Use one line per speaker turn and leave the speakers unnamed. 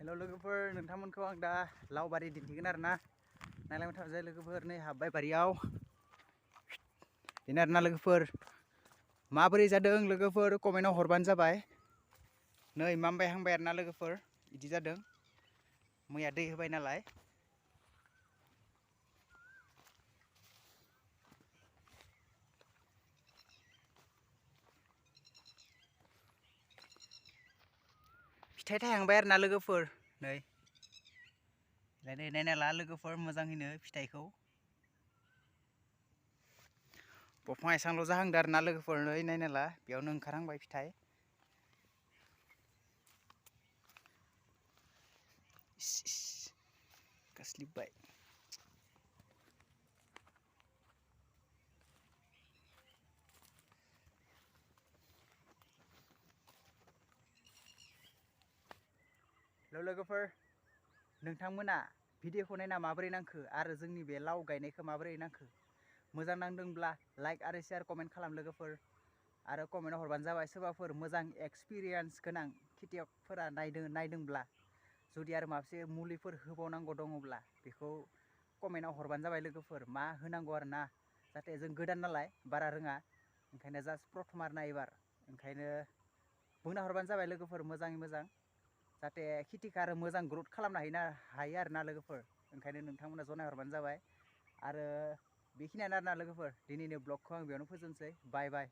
हेल' लोगोफोर नोंथांमोनखौ आं दा लावबारि दिन्थिगोन आरो ना नायलांबाय थाबाय लोगोफोर नै हाबबाय बारियाव बेनो आरो ना लोगोफोर माबोरै जादों लोगोफोर कमेन्टआव हरबानो जाबाय नै मामबायहांबाय आरो ना लोगोफोर बिदि जादों मैया दै होबाय नालाय फिथाइ थायहांबाय आरो ना लोगोफोर नै नायना ला लोगोफोर मोजाङैनो फिथाइखौ दंफां एसांल' जाहांदों आरो ना लोगोफोर नै नायना ला बेयावनो ओंखारहांबाय फिथाइ गास्लिबबाय लोगोफोर नोंथांमोना भिडिअखौ नायना माबोरै नांखो आरो जोंनि बे लाव गायनायखौ माबोरै नांखो मोजां नांदोंब्ला लाइक आरो शेयार कमेन्ट खालाम लोगोफोर आरो कमेन्टआव हरबानो जाबाय सोरबाफोर मोजां एक्सपिरियेन्स गोनां खेथियकफोरा नायदोंब्ला जुदि आरो माखासे मुलिफोर होबावनांगौ दङब्ला बेखौ कमेन्टआव हरबानो जाबाय लोगोफोर मा होनांगौ आरो ना जाहाथे जों गोदान नालाय बारा रोङा ओंखायनो जास्ट प्रथम आरो ना एबार ओंखायनो बुंना हरबानो जाबाय लोगोफोर मोजाङै मोजां जाहाथे खेथिखौ आरो मोजां ग्रथ खालामनो हायो आरो ना लोगोफोर ओंखायनो नोंथांमोना जनायहरबानो जाबाय आरो बेखिनियानो आरो ना लोगोफोर दिनैनि ब्लगखौ आं बेयावनो फोजोबनोसै बाय बाय।